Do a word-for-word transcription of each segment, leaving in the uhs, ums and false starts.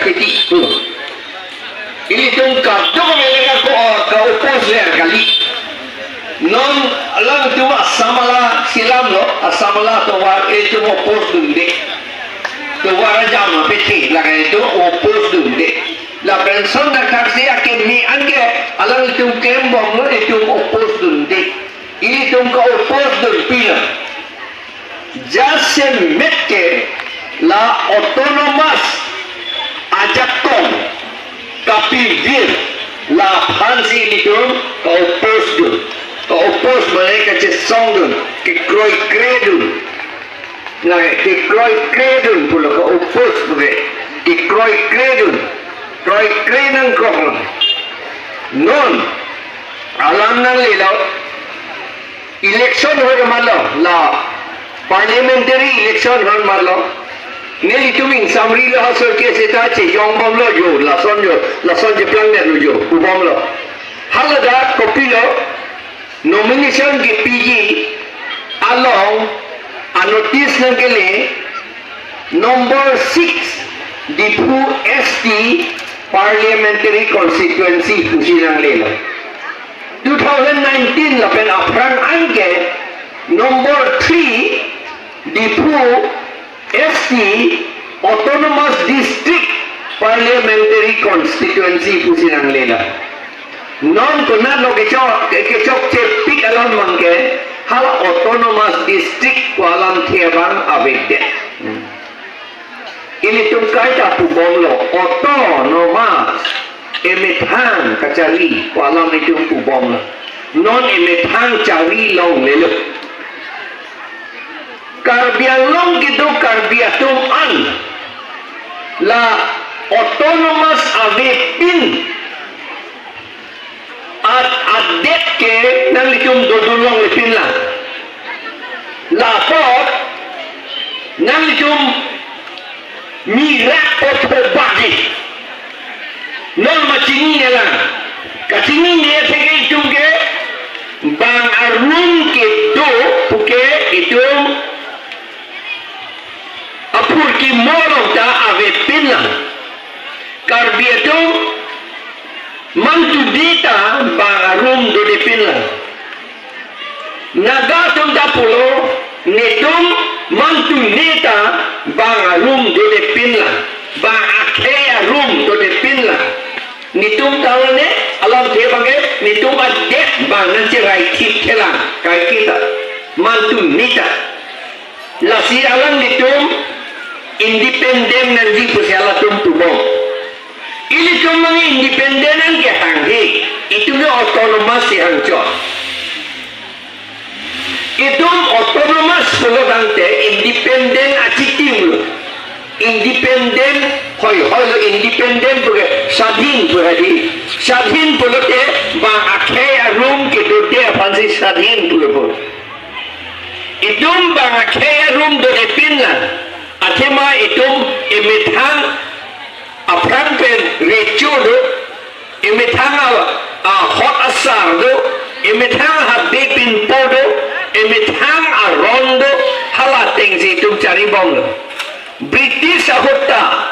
Kiti. Hmm. Ilitum kadokave le ka, ka-oppose ver kali. Non alangtum Assam along si lam lo, Assam along tovar itum oppose dunde. Tovar ajam apethe lake itum oppose dunde. Lapen son dak thaksi akimi anke alangtum klembomlo itum oppose dunde. Ilitum ka-oppose dunpi lo. Jasemet ke la autonomous ajakong kapivir la aphansi ilitum ka-oppose dun. Ka-oppose mane kachesong dun, kekroikre dun. Nai, kekroikre dun pulo ka-oppose puke. Kekroikre dun. Kroikre nangkrok lo. Non alam nanglelo. Election hoi marlo, la parliamentary election hoi marlo. Nelitum ingsamri lo ha sorke seta chejong bomlo jo, lason jo, lason cheplang det lo jo, pu bomlo. Haladak kopilo nomination kepiji along a-notice nangkele number six Diphu S T parliamentary constituency pusi nanglelo. Two thousand nineteen lapen aphrang anke number three Diphu S T Autonomous District Parliamentary Constituency pusi nanglelo. Non konatlo kechok, kechokchepik alam abangke hala Autonomous District pu alamthe abang avedet. Hmm. Ilitum kaita pubomlo, autonomous, emethang kachari pu alam itum pubomlo. Non emethang chari longlelo. Karbi Anglong kedo Karbi atum an la autonomous avepin at adet ke nanglitum dodun longlepinlang. Lapot nanglitum mirak potho bagi. Non ma chininelang. Kachinine atheke itum ke bang arum kedo puke itum apurkimo along ta avepinlang. Karbi atum mantu deta bang arum dodepinlang. Naga atum ta pulo, netum mantu neta bang arum dodepinlang, bang akhei arum dodepinlang. Netum ta lone alamthe abangke netum adet bang nangcheraithipthelang kaiketa mantu neta. Lasi alanglitum independent nangji pusi halatum pubom. Ilitum abang independent nangkehanghe, itum ke autonomous si hangchot. Itum autonomous pulo tangte independent achitim lo. Independent hoi hoi lo, independent puke swadhin pu hadi. Swadhin pulote bang akhei arum kedode aphansi swadhin pulo pu. Itum bang akhei arum dodepinlang. Athema itum emethang aphrang pen recho do, emethang a, ahot asar do, emethang habe pinpo do, emethang aron do, hala atengsi itum charibomlo. British ahut ta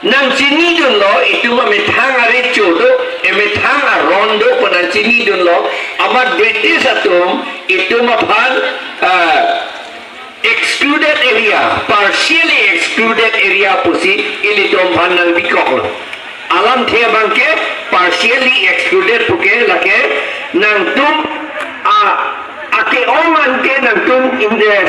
nangchinidunlo, itum amethang arecho do, emethang aron do pu nangchinidunlo, amat British atum itum aphan, ah, excluded area, partially excluded area pusi ilitum aphan nangbikoklo. Alamthe abangke partially excluded puke lake nangtum a, ake-ong anke nangtum in the